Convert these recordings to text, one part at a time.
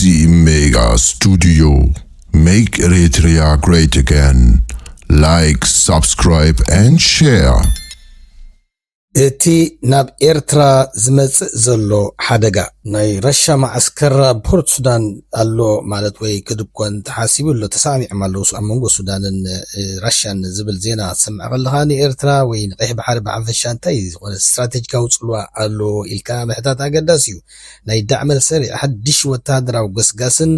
Mega Studio. Make Eritrea great again. Like, subscribe, and share. እቲ ናብ ኤርትራ ዝመጽእ ዘሎ ሓደጋ፣ ናይ ረሻ ማዓስከር ኣብ ፖርት ሱዳን ኣሎ ማለት ወይ ክድኮን ተሓሲቡ ኣሎ። ተሰማሚዖም ኣለዉ ኣብ መንጎ ሱዳንን ራሽያን ዝብል ዜና ክትሰምዕ ከለኻ፣ ንኤርትራ ወይ ንቀይሕ ባሕሪ ብሓፈሻ እንታይ ዝኾነ ስትራቴጂካዊ ጽልዋ ኣሎ ኢልካ ምሕታት ኣገዳሲ እዩ። ናይ ዳዕመል ሰሪዕ ሓድሽ ወተሃደራዊ ገስጋስን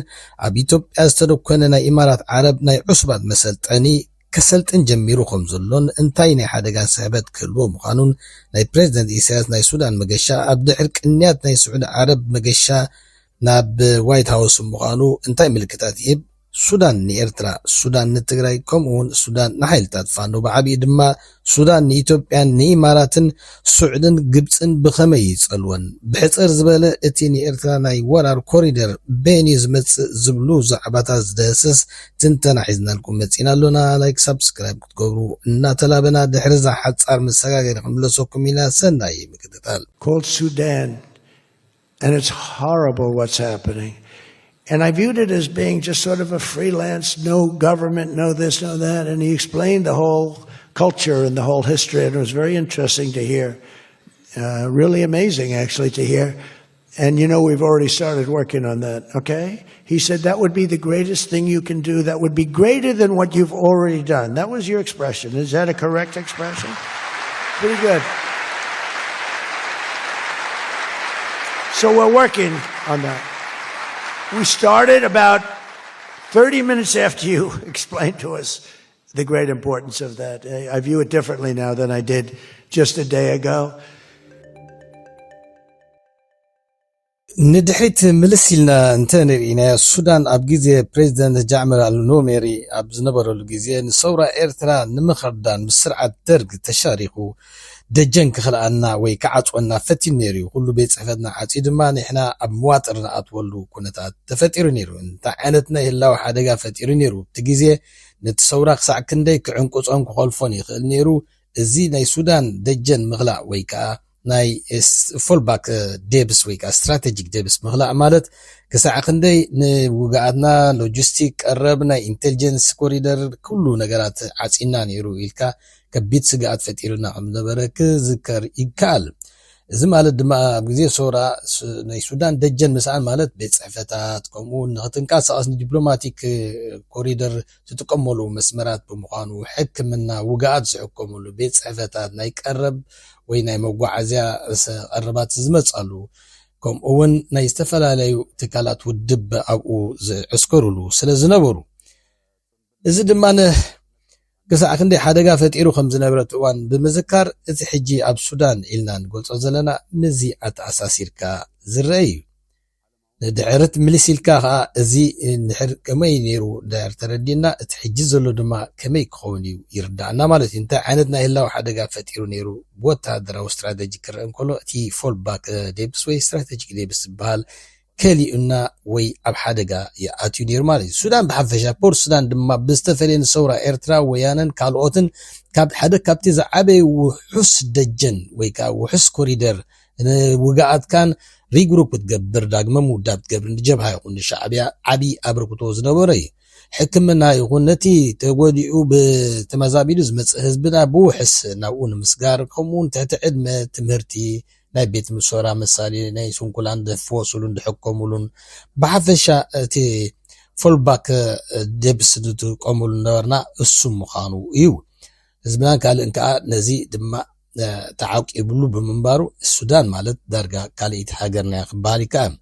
ኣብ ኢትዮጵያ ዝተደኮነ ናይ ኢማራት ዓረብ ናይ ዕሱባት መሰልጠኒ ከሰልጥን ጀሚሩ ከም ዘሎን እንታይ ናይ ሓደጋ ስሕበት ክህልዎ ምዃኑን ናይ ፕሬዚደንት ኢሳያስ ናይ ሱዳን መገሻ ኣብ ድሕር ቅንያት ናይ ስዑዲ ዓረብ መገሻ ናብ ዋይት ሃውስ ምዃኑ እንታይ ምልክታት ይህብ? ሱዳን ንኤርትራ፣ ሱዳን ንትግራይ፣ ከምኡ እውን ሱዳን ንሓይልታት ፋኖ፣ ብዓቢኡ ድማ ሱዳን ንኢትዮጵያን ንኢማራትን ስዑድን ግብጽን ብኸመይ ይጸልወን? ብሕጽር ዝበለ፣ እቲ ንኤርትራ ናይ ወራር ኮሪደር በይን እዩ ዝመጽእ ዝብሉ ዛዕባታት ዝደህስስ ትንተና ሒዝናልኩም መጺና ኣሎና። ላይክ፣ ሳብስክራይብ ክትገብሩ እናተላበና፣ ድሕሪ እዛ ሓጻር መሰጋገሪ ክንምለሰኩም ኢና። ሰናይ ምክትታል። Called Sudan, and it's horrible what's happening. And I viewed it as being just sort of a freelance, no government, no this, no that. And he explained the whole culture and the whole history, and it was very interesting to hear. Uh, really amazing, actually, to hear. And you know, we've already started working on that, okay? He said that would be the greatest thing you can do. That would be greater than what you've already done. That was your expression. Is that a correct expression? Pretty good. So we're working on that. We started about thirty minutes after you explained to us the great importance of that. I, I view it differently now than I did just a day ago. ንድሕሪት ምልስ ኢልና እንተ ንርኢ፣ ናይ ሱዳን ኣብ ግዜ ፕሬዚደንት ጃዕመር ኣልኑሜሪ ኣብ ዝነበረሉ ግዜ፣ ንሰውራ ኤርትራ ንምኽርዳን ምስ ስርዓት ደርግ ተሻሪኹ ደጀን ክኽልኣና ወይ ክዓጽወና ፈቲኑ ነይሩ እዩ። ኩሉ ቤት ጽሕፈትና ዓጽዩ ድማ ንሕና ኣብ መዋጥር ንኣትወሉ ኩነታት ተፈጢሩ ነይሩ። እንታይ ዓይነት ናይ ህላወ ሓደጋ ፈጢሩ ነይሩ? እቲ ግዜ ነቲ ሰውራ ክሳዕ ክንደይ ክዕንቁጾን ክኾልፎን ይኽእል ነይሩ? እዚ ናይ ሱዳን ደጀን ምኽላእ ወይ ከኣ ናይ ፎልባክ ደብስ ወይ ከዓ ስትራቴጂክ ደብስ ምኽላእ ማለት ክሳዕ ክንደይ ንውግኣትና ሎጂስቲክ ቀረብ ናይ ኢንቴሊጀንስ ኮሪደር ኩሉ ነገራት ዓፂና ነይሩ ኢልካ ከቢድ ስግኣት ፈጢሩና ከም ዝነበረ ክዝከር ይከኣል። እዚ ማለት ድማ ኣብ ግዜ ሶራ ናይ ሱዳን ደጀን ምስኣን ማለት ቤት ፅሕፈታት ከምኡ ንክትንቀሳቀስ ንዲፕሎማቲክ ኮሪደር ትጥቀመሉ መስመራት ብምዃኑ ሕክምና ውግኣት ዝሕከመሉ ቤት ፅሕፈታት ናይ ቀረብ ወይ ናይ መጓዓዝያ ቀረባት ዝመፃሉ ከምኡ እውን ናይ ዝተፈላለዩ ትካላት ውድብ ኣብኡ ዝዕስከሩሉ ስለ ዝነበሩ እዚ ድማ ክሳዕ ክንደይ ሓደጋ ፈጢሩ ከም ዝነበረ እቲ እዋን ብምዝካር እቲ ሕጂ ኣብ ሱዳን ኢልና ንገልፆ ዘለና ምስዚ ኣተኣሳሲርካ ዝረአ እዩ። ንድሕርት ምልስ ኢልካ ከዓ እዚ እንድሕር ከመይ ነይሩ እንድሕር ተረዲእና እቲ ሕጂ ዘሎ ድማ ከመይ ክኸውን እዩ ይርዳእና ማለት እዩ። እንታይ ዓይነት ናይ ህላዊ ሓደጋ ፈጢሩ ነይሩ ብወተሃደራዊ ስትራተጂ ክረአ እንከሎ እቲ ፎል ባክ ደብስ ወይ ስትራተጂክ ደብስ ዝበሃል ከሊኡና ወይ ኣብ ሓደጋ ይኣትዩ ነይሩ ማለት እዩ። ሱዳን ብሓፈሻ ፖርት ሱዳን ድማ ብዝተፈለየ ንሰውራ ኤርትራ ወያነን ካልኦትን ካብ ሓደ ካብቲ ዝዓበየ ውሑስ ደጀን ወይ ከዓ ውሑስ ኮሪደር ንውግኣትካን ሪግሩፕ ክትገብር ዳግመ ምውዳብ ትገብር ንጀብሃ ይኹን ንሻዕብያ ዓብዪ ኣበርክቶ ዝነበሮ እዩ። ሕክምና ይኹን ነቲ ተጎዲኡ ብተመዛቢሉ ዝመፅእ ህዝብና ብውሕስ ናብኡ ንምስጋር ከምኡውን ትሕቲ ዕድመ ትምህርቲ ናይ ቤት ምሶራ መሳሊ ናይ ስንኩላን ዝፍወሱሉን ዝሕከሙሉን ብሓፈሻ እቲ ፎልባክ ደብስ ዝጥቀሙሉ ነበርና እሱ ምዃኑ እዩ። ህዝብናን ካልእን ከዓ ነዚ ድማ ተዓቂብሉ ብምንባሩ ሱዳን ማለት ዳርጋ ካልእይቲ ሃገርና እያ ክበሃል ይከኣል።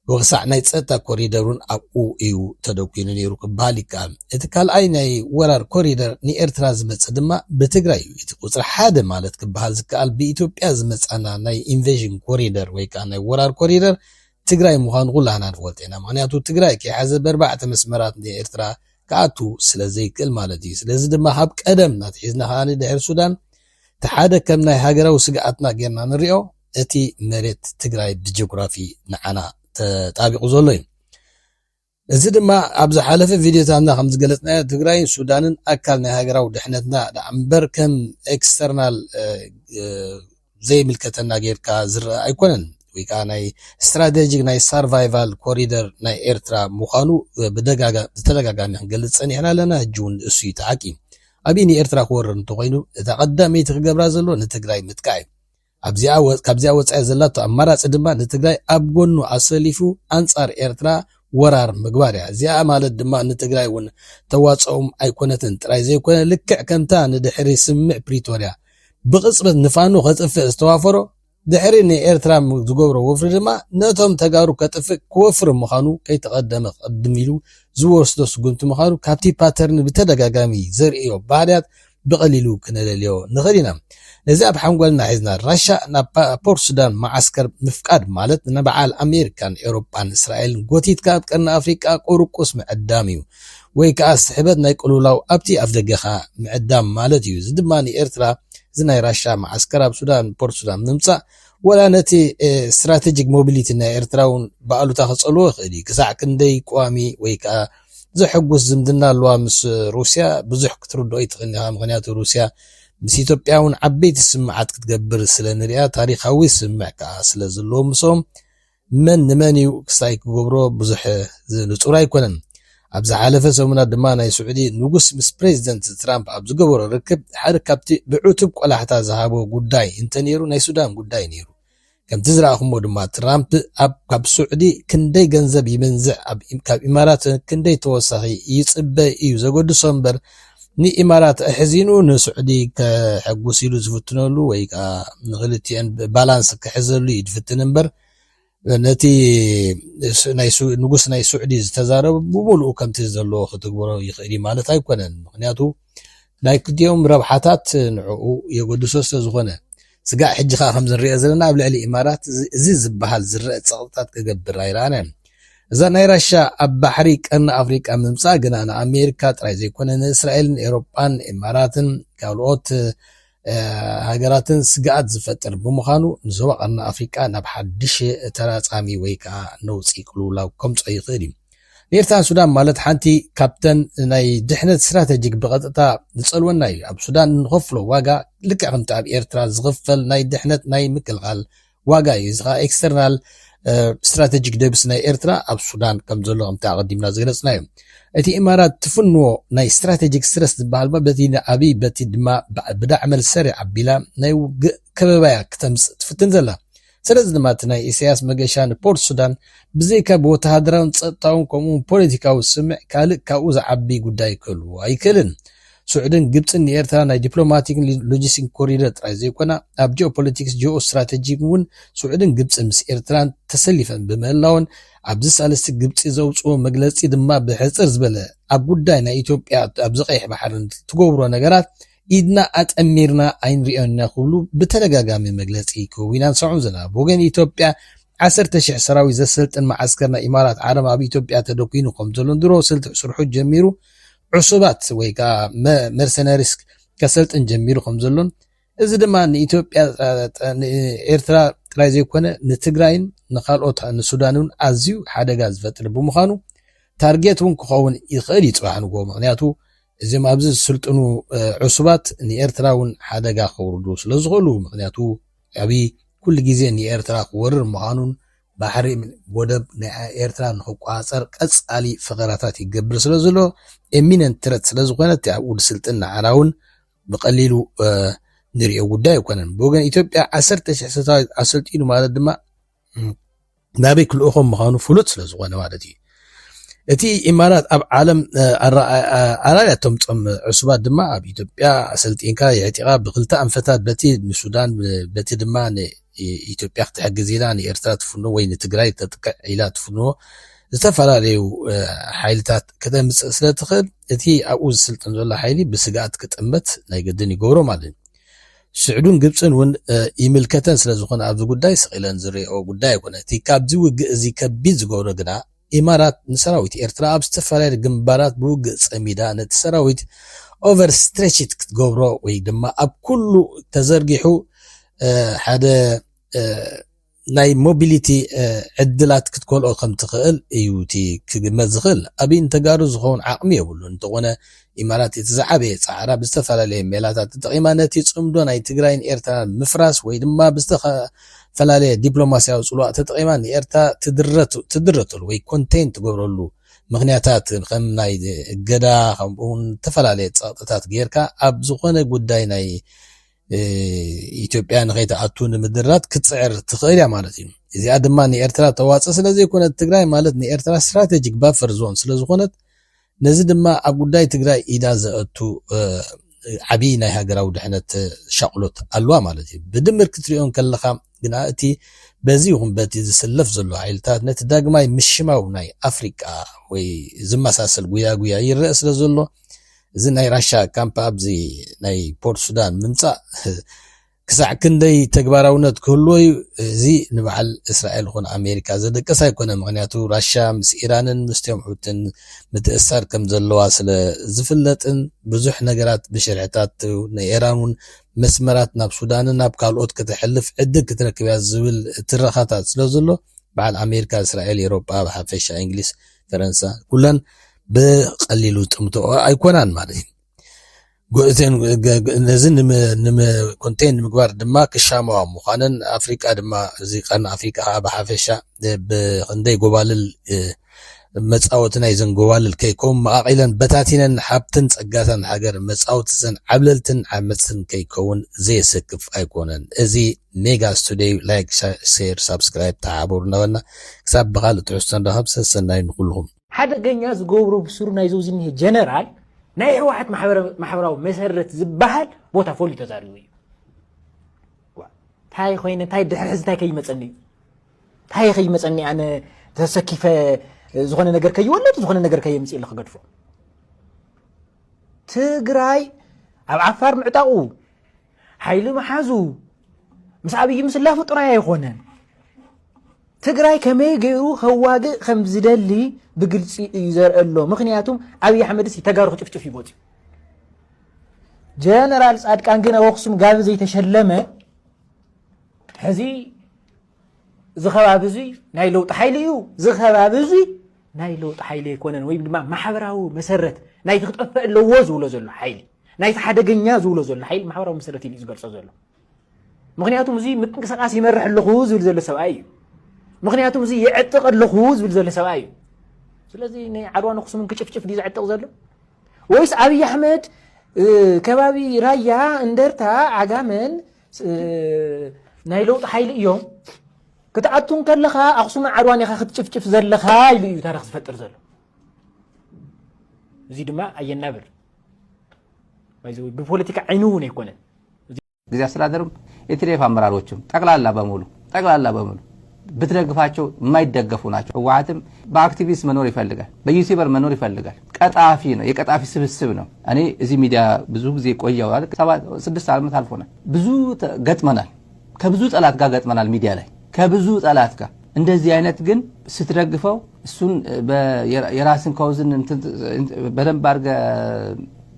ወክሳዕ ናይ ፀጥታ ኮሪደር እውን ኣብኡ እዩ ተደኪኑ ነይሩ ክበሃል ይከኣል። እቲ ካልኣይ ናይ ወራር ኮሪደር ንኤርትራ ዝመፅእ ድማ ብትግራይ እዩ። እቲ ቁፅሪ ሓደ ማለት ክበሃል ዝከኣል ብኢትዮጵያ ዝመፃና ናይ ኢንቬዥን ኮሪደር ወይ ከዓ ናይ ወራር ኮሪደር ትግራይ ምዃኑ ኩላህና ንፈልጦ ኢና። ምክንያቱ ትግራይ ከይሓዘ በርባዕተ መስመራት ንኤርትራ ክኣቱ ስለ ዘይክእል ማለት እዩ። ስለዚ ድማ ካብ ቀደም ናትሒዝና ከዓ ድሕሪ ሱዳን እቲ ሓደ ከም ናይ ሃገራዊ ስግኣትና ጌርና ንሪኦ እቲ መሬት ትግራይ ብጂኦግራፊ ንዓና ተጣቢቑ ዘሎ እዩ። እዚ ድማ ኣብ ዝሓለፈ ቪድዮታትና ከም ዝገለጽናዮ ትግራይን ሱዳንን ኣካል ናይ ሃገራዊ ድሕነትና ደኣ እምበር ከም ኤክስተርናል ዘይምልከተና ጌርካ ዝረአ ኣይኮነን። ወይ ከዓ ናይ ስትራቴጂክ ናይ ሳርቫይቫል ኮሪደር ናይ ኤርትራ ምዃኑ ብደጋጋ- ብተደጋጋሚ ክንገልጽ ጸኒሕና ኣለና። ሕጂ እውን እሱ እዩ እቲ ሓቂ። ኣብይ ንኤርትራ ክወርር እንተኾይኑ እታ ቀዳመይቲ ክገብራ ዘሎ ንትግራይ ምጥቃዕ እዩ። ኣብዚኣ ወ- ካብዚኣ ወጻኢ ዘላቶ ኣማራጺ ድማ ንትግራይ ኣብ ጎኑ ኣሰሊፉ ኣንጻር ኤርትራ ወራር ምግባር እያ። እዚኣ ማለት ድማ ንትግራይ እውን ተዋጽኦም ኣይኮነትን ጥራይ ዘይኮነ ልክዕ ከምታ ንድሕሪ ስምምዕ ፕሪቶርያ ብቕጽበት ንፋኖ ከጥፍእ ዝተዋፈሮ ድሕሪ ንኤርትራ ዝገብሮ ወፍሪ ድማ ነቶም ተጋሩ ከጥፍእ ክወፍር ምዃኑ ከይተቐደመ ቀድም ኢሉ ዝወስዶ ስጉምቲ ምዃኑ ካብቲ ፓተርን ብተደጋጋሚ ዘርእዮ ባህርያት ብቐሊሉ ክነለልዮ ንኽእል ኢና። ነዚ ኣብ ሓንጎልና ሒዝና ራሻ ናብ ፓ- ፖርት ሱዳን መዓስከር ምፍቃድ ማለት ንበዓል ኣሜሪካን ኤውሮጳን እስራኤልን ጎቲትካ ኣብ ቀርኒ ኣፍሪቃ ቁርቁስ ምዕዳም እዩ ወይ ከዓ ስሕበት ናይ ቅልውላው ኣብቲ ኣፍደገኻ ምዕዳም ማለት እዩ። እዚ ድማ ንኤርትራ እዚ ናይ ራሻ መዓስከር ኣብ ሱዳን ፖርት ሱዳን ምምጻእ ወላ ነቲ ስትራቴጂክ ሞቢሊቲ ናይ ኤርትራ እውን ብኣሉታ ክጸልዎ ይኽእል እዩ። ክሳዕ ክንደይ ቀዋሚ ወይ ከዓ ዘሐጉስ ዝምድና ኣለዋ ምስ ሩስያ ብዙሕ ክትርድኦ ይትኽእል ኢኻ። ምክንያቱ ሩስያ ምስ ኢትዮጵያ እውን ዓበይቲ ስምዓት ክትገብር ስለ ንሪኣ ታሪካዊ ስምዕ ከዓ ስለ ዘለዎ ምስኦም መን ንመን እዩ ክሳይ ክገብሮ ብዙሕ ንጹር ኣይኮነን። ኣብ ዝሓለፈ ሰሙናት ድማ ናይ ስዑዲ ንጉስ ምስ ፕሬዚደንት ትራምፕ ኣብ ዝገበሮ ርክብ ሓደ ካብቲ ብዕቱብ ቆላሕታ ዝሃቦ ጉዳይ እንተነይሩ ናይ ሱዳን ጉዳይ ነይሩ። ከምቲ ዝረኣኹሞ ድማ ትራምፕ ኣብ ካብ ስዑዲ ክንደይ ገንዘብ ይመንዝዕ ኣብ- ካብ ኢማራት ክንደይ ተወሳኺ ይጽበ እዩ ዘገድሶ እምበር ንኢማራት ኣሕዚኑ ንስዑዲ ከሐጉስ ኢሉ ዝፍትነሉ ወይ ከዓ ንክልቲአን ባላንስ ክሕዘሉ እዩ ዝፍትን እምበር ነቲ ስ- ናይ ሱ- ንጉስ ናይ ስዑዲ ዝተዛረቡ ብምሉኡ ከምቲ ዘለዎ ክትግበሮ ይኽእል እዩ ማለት ኣይኮነን። ምክንያቱ ናይ ክልቲኦም ረብሓታት ንዕኡ የገድሶ ስለ ዝኾነ ስጋዕ ሕጂ ከዓ ከም ዝንሪኦ ዘለና ኣብ ልዕሊ ኢማራት እዚ- እዚ ዝበሃል ዝረአ ፀቕጥታት ክገብር ኣይረኣናን። እዛ ናይ ራሻ ኣብ ባሕሪ ቀርኒ ኣፍሪቃ ምምፃእ ግና ንኣሜሪካ ጥራይ ዘይኮነ ንእስራኤልን ኤሮጳን ኢማራትን ካልኦት ሃገራትን ስግኣት ዝፈጥር ብምዃኑ ንዞባ ቀርኒ ኣፍሪቃ ናብ ሓድሽ ተራጻሚ ወይ ከዓ ነውፂ ቅልውላው ከምፅኦ ይኽእል እዩ። ንኤርትራን ሱዳን ማለት ሓንቲ ካብተን ናይ ድሕነት ስትራተጂክ ብቐጥታ ዝጸልወና እዩ። ኣብ ሱዳን ንኸፍሎ ዋጋ ልክዕ ከምቲ ኣብ ኤርትራ ዝኽፈል ናይ ድሕነት ናይ ምክልኻል ዋጋ እዩ። እዚ ከዓ ኤክስተርናል ስትራቴጂክ ደብስ ናይ ኤርትራ ኣብ ሱዳን ከም ዘሎ ከምቲ ኣቐዲምና ዝገለጽና እዩ። እቲ ኢማራት ትፍንዎ ናይ ስትራቴጂክ ስትረስ ዝበሃል በቲ ንኣብይ በቲ ድማ ብዳዕመል ሰሪ ኣቢላ ናይ ውግእ ከበባያ ክተምፅእ ትፍትን ዘላ። ስለዚ ድማ እቲ ናይ ኢሳያስ መገሻ ንፖርት ሱዳን ብዘይካ ብወተሃደራውን ጸጥታውን ከምኡውን ፖለቲካዊ ስምዕ ካልእ ካብኡ ዝዓቢ ጉዳይ ክህልዎ ኣይክእልን። ስዑድን ግብፅን ንኤርትራ ናይ ዲፕሎማቲክን ሎጂስቲክ ኮሪደር ጥራይ ዘይኮና ኣብ ጂኦፖለቲክስ ጂኦ ስትራቴጂ እውን ስዑድን ግብፅን ምስ ኤርትራን ተሰሊፈን ብምህላውን ኣብዚ ሳልስቲ ግብፂ ዘውፅዎ መግለፂ ድማ ብሕፅር ዝበለ ኣብ ጉዳይ ናይ ኢትዮጵያ ኣብዚ ቀይሕ ባሕርን ትገብሮ ነገራት ኢድና ኣጠሚርና ኣይንሪኦን ኢና ክብሉ ብተደጋጋሚ መግለፂ ክህቡ ኢና ንሰምዖም ዘለና። ብወገን ኢትዮጵያ ዓሰርተ ሽሕ ሰራዊት ዘሰልጥን መዓስከር ናይ ኢማራት ዓረብ ኣብ ኢትዮጵያ ተደኩኑ ከም ዘሎን ድሮ ስልቲ ስርሑ ጀሚሩ ዕሱባት ወይ ከዓ መርሰነሪስ ከሰልጥን ጀሚሩ ከም ዘሎን እዚ ድማ ንኢትዮጵያ ንኤርትራ ጥራይ ዘይኮነ ንትግራይን ንካልኦት ንሱዳን እውን ኣዝዩ ሓደጋ ዝፈጥር ብምዃኑ ታርጌት እውን ክኸውን ይኽእል እዩ ፅባሕ ንግሆ ምክንያቱ እዚም ኣብዚ ዝስልጥኑ ዕሱባት ንኤርትራ እውን ሓደጋ ከውርዱ ስለ ዝኽእሉ ምክንያቱ ኣብይ ኩሉ ግዜ ንኤርትራ ክወርር ምዃኑን ባሕሪ ወደብ ናይ ኤርትራ ንክቋፀር ቀፃሊ ፈኸራታት ይገብር ስለ ዘሎ ኤሚነንት ትረት ስለ ዝኾነ እቲ ኣብኡ ዝስልጥን ንዓና እውን ብቐሊሉ ንሪኦ ጉዳይ ኣይኮነን። ብወገን ኢትዮጵያ ዓሰርተ ሽሕ ሰራዊት ኣሰልጢኑ ማለት ድማ ናበይ ክልእኾም ምዃኑ ፍሉጥ ስለ ዝኾነ ማለት እዩ። እቲ ኢማራት ኣብ ዓለም ኣራእያ ተምፅኦም ዕሱባት ድማ ኣብ ኢትዮጵያ ኣሰልጢንካ የዕጢቓ ብክልተ ኣንፈታት በቲ ንሱዳን በቲ ድማ ንኢትዮጵያ ክትሕግዝ ኢላ ንኤርትራ ትፍኖ ወይ ንትግራይ ተጥቅዕ ኢላ ትፍኖ ዝተፈላለዩ ሓይልታት ከተምፅእ ስለ ትኽእል እቲ ኣብኡ ዝስልጥን ዘሎ ሓይሊ ብስግኣት ክጥመት ናይ ግድን ይገብሮ ማለት እዩ። ስዑድን ግብፅን እውን ይምልከተን ስለ ዝኾነ ኣብዚ ጉዳይ ስቕ ኢለን ዝሪኦ ጉዳይ ኣይኮነ። እቲ ካብዚ ውግእ እዚ ከቢድ ዝገብሮ ግና ኢማራት ንሰራዊት ኤርትራ ኣብ ዝተፈላለዩ ግንባራት ብውግእ ፀሚዳ ነቲ ሰራዊት ኦቨር ስትሬችት ክትገብሮ ወይ ድማ ኣብ ኩሉ ተዘርጊሑ ሓደ ናይ ሞቢሊቲ ዕድላት ክትከልኦ ከም ትኽእል እዩ እቲ ክግመት ዝኽእል። ኣብይ ንተጋሩ ዝኸውን ዓቕሚ የብሉን። እንተኾነ ኢማራት እቲ ዝዓበየ ፃዕራ ብዝተፈላለየ ሜላታት ተጠቒማ ነቲ ፅምዶ ናይ ትግራይን ኤርትራን ምፍራስ ወይ ድማ ብዝተኸ ዝተፈላለየ ዲፕሎማስያዊ ጽልዋ ተጠቒማ ንኤርትራ ትድረቱ-፣ ትድረተሉ ወይ ኮንቴን ትገብረሉ ምኽንያታት ከም ናይ እገዳ ከምኡውን ዝተፈላለየ ጸቕጥታት ጌርካ ኣብ ዝኾነ ጉዳይ ናይ፣ እ፣ ኢትዮጵያ ንኸይትኣቱ ንምድራት ክትጽዕር ትኽእል እያ ማለት እዩ። እዚኣ ድማ ንኤርትራ ተዋጽእ ስለ ዘይኮነት ትግራይ ማለት ንኤርትራ ስትራቴጂክ ባፈር ዞን ስለ ዝኾነት ነዚ ድማ ኣብ ጉዳይ ትግራይ ኢዳ ዘእቱ፣ እ፣ ዓብዪ ናይ ሃገራዊ ድሕነት ሻቕሎት ኣለዋ ማለት እዩ። ብድምር ክትሪኦ እንከለኻ ግና እቲ በዚ ይኹን በቲ ዝስለፍ ዘሎ ሓይልታት ነቲ ዳግማይ ምሽማው ናይ ኣፍሪቃ ወይ ዝመሳሰል ጉያ ጉያ ይረአ ስለ ዘሎ እዚ ናይ ራሻ ካምፕ ኣብዚ ናይ ፖርት ሱዳን ምምጻእ ክሳዕ ክንደይ ተግባራውነት ክህልዎ እዩ? እዚ ንበዓል እስራኤል ኹን ኣሜሪካ ዘደቅስ ኣይኮነ። ምኽንያቱ ራሻ ምስ ኢራንን ምስቲኦም ሑትን ምትእሳር ከም ዘለዋ ስለ ዝፍለጥን ብዙሕ ነገራት ብሽርሕታት ንኤራን እውን መስመራት ናብ ሱዳንን ናብ ካልኦት ከተሕልፍ ዕድል ክትረክብ እያ ዝብል ትረኻታት ስለ ዘሎ በዓል ኣሜሪካ፣ እስራኤል፣ ኤሮጳ ብሓፈሻ፣ እንግሊዝ፣ ፈረንሳ ኩለን ብቐሊሉ ዝጥምትኦ ኣይኮናን ማለት እዩ። ጎ-፣ እተን ገ-፣ ገ-፣ ነዚ ንመ-፣ ንመ-፣ ኮንቴን ንምግባር ድማ ክሻማዋ ምዃነን ኣፍሪቃ ድማ እዚ ቀርኒ ኣፍሪቃ ከዓ ብሓፈሻ ብክንደይ ጎባልል፣ እ፣ መጻወቲ ናይዘን ጎባልል ከይከውን መቓቒለን በታቲነን ሃብትን ጸጋታን ሃገር መጻወቲ ዘን ዓብለልትን ዓመጽትን ከይከውን ዘየሰክፍ ኣይኮነን። እዚ ሜጋ ስቱዲዮ ላይክ፣ ሻ-፣ ሼር፣ ሳብስክራይብ ተሓባበሩ እናበልና ክሳብ ብኻልእ ትሕዝቶ ንራኸብ ሰሰናዩ ንኩልኹም። ሓደገኛ ዝገብሮ ብስሩ ናይ ዘውዚ እኒሄ ጀነራል ናይ ህወሓት ማሕበረ-፣ ማሕበራዊ መሰረት ዝበሃል ቦታ ፈልዩ ተዛሪቡ እዩ። ዋ፣ እንታይ ኮይነ፣ እንታይ ድሕሪ ሕዚ እንታይ ከይመፀኒ እዩ? እንታይ ከይመፀኒ ኣነ ተሰኪፈ ዝኾነ ነገር ከይወለድ ዝኾነ ነገር ከየምፅእ ኢለ ክገድፎ? ትግራይ ኣብ ዓፋር ምዕጣቑ፣ ሓይሊ ምሓዙ፣ ምስ ኣብይ ምስላፉ ጥራይ ኣይኮነን። ትግራይ ከመይ ገይሩ ከዋግእ ከም ዝደሊ ብግልፂ እዩ ዘርኢ ኣሎ። ምኽንያቱም ኣብይ ኣሕመድስ ተጋሩ ክጭፍጭፍ እዩ መፅዩ። ጀነራል ጻድቃን ግን ኣብ ኣኽሱም ጋቢ ዘይተሸለመ፣ ሕዚ እዚ ከባቢ እዚ ናይ ለውጢ ሓይሊ እዩ፣ እዚ ከባቢ እዚ ናይ ለውጢ ሓይሊ ኣይኮነን፣ ወይ ድማ ማሕበራዊ መሰረት ናይቲ ክጠፍእ ኣለዎ ዝብሎ ዘሎ ሓይሊ፣ ናይቲ ሓደገኛ ዝብሎ ዘሎ ሓይሊ ማሕበራዊ መሰረት ኢሉ እዩ ዝገልጾ ዘሎ። ምኽንያቱም እዚ ምንቅስቃስ ይመርሕ ኣለኹ ዝብል ዘሎ ሰብኣይ እዩ። ምኽንያቱም እዚ የዕጥቕ ኣለኹ ዝብል ዘሎ ሰብኣይ እዩ። ስለዚ ናይ ዓድዋን ኣኽሱምን ክጭፍጭፍ ድዩ ዘዕጥቕ ዘሎ? ወይስ ኣብይ ኣሕመድ፣ እ፣ ከባቢ ራያ፣ እንደርታ፣ ዓጋመን፣ እ፣ ናይ ለውጢ ሓይሊ እዮም? ክትኣቱ እንከለኻ ኣኽሱምን ዓድዋን ኢኻ ክትጭፍጭፍ ዘለኻ ኢሉ እዩ ታሪኽ ዝፈጥር ዘሎ። እዚ ድማ ኣየናብር። ባይዘወይ ብፖለቲካ ዓይኑ እውን ኣይኮነን። ጊዜ አስተዳደርም የቲዲኤፍ አመራሮችም ጠቅላላ በሙሉ፣ ጠቅላላ በሙሉ ብትደግፋቸው የማይደገፉ ናቸው። ህወሓትም በአክቲቪስት መኖር ይፈልጋል፣ በዩቲዩበር መኖር ይፈልጋል። ቀጣፊ ነው፣ የቀጣፊ ስብስብ ነው። እኔ እዚህ ሚዲያ ብዙ ጊዜ ቆየሁ አይደል? ሰባት፣ ስድስት ዓመት አልፎናል። ብዙ ተ-፣ ገጥመናል፣ ከብዙ ጠላት ጋር ገጥመናል ሚዲያ ላይ፣ ከብዙ ጠላት ጋር። እንደዚህ አይነት ግን ስትደግፈው እሱን በ-፣ የራ-፣ የራስን ካውዝን እንትን በደንብ አድርገህ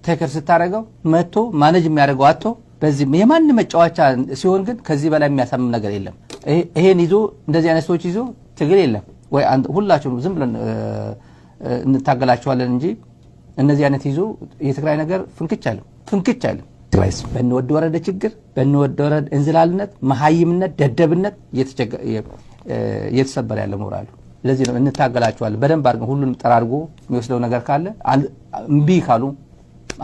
ቴከር ስታደርገው መጥቶ ማኔጅ የሚያደርገው አጥቶ በዚህ የማንም መጫወቻ ሲሆን ግን ከዚህ በላይ የሚያሳምም ነገር የለም። ይሄ-፣ ይሄን ይዞ እንደዚህ አይነት ሰዎች ይዞ ትግል የለም ወይ? አንድ ሁላችሁም ዝም ብለን፣ እ፣ እ፣ እንታገላችኋለን እንጂ እነዚህ አይነት ይዞ የትግራይ ነገር ፍንክች አይልም፣ ፍንክች አይልም። ትግራይ በእነ ወዲ ወረደ ችግር፣ በእነ ወዲ ወረደ እንዝላልነት፣ መሀይምነት፣ ደደብነት እየተቸገ-፣ እየ-፣ እ፣ እየተሰበረ ያለ ሞራሉ። ለዚህ ነው እንታገላችኋለን። በደንብ አድርገን ሁሉንም ጠራርጎ የሚወስደው ነገር ካለ አል-፣ እምቢ ካሉ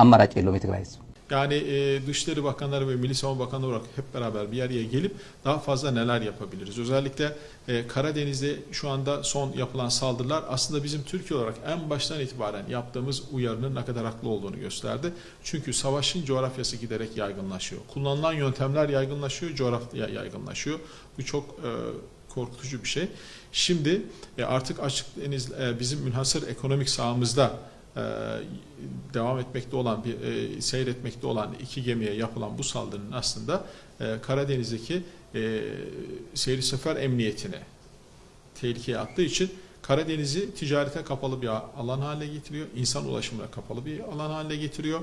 አማራጭ የለውም የትግራይ ህዝብ። Yani e, Dışişleri Bakanları ve Milli Savunma Bakanı olarak hep beraber bir araya gelip daha fazla neler yapabiliriz? Özellikle e, Karadeniz'de şu anda son yapılan saldırılar aslında bizim Türkiye olarak en baştan itibaren yaptığımız uyarının ne kadar haklı olduğunu gösterdi. Çünkü savaşın coğrafyası giderek yaygınlaşıyor. Kullanılan yöntemler yaygınlaşıyor, coğrafya yaygınlaşıyor. Bu çok e, korkutucu bir şey. Şimdi e, artık Açık Deniz, e, bizim münhasır ekonomik sahamızda e, devam etmekte olan, bir, e, seyretmekte olan iki gemiye yapılan bu saldırının aslında e, Karadeniz'deki e, seyir sefer emniyetine tehlikeye attığı için Karadeniz'i ticarete kapalı bir alan haline getiriyor, insan ulaşımına kapalı bir alan haline getiriyor.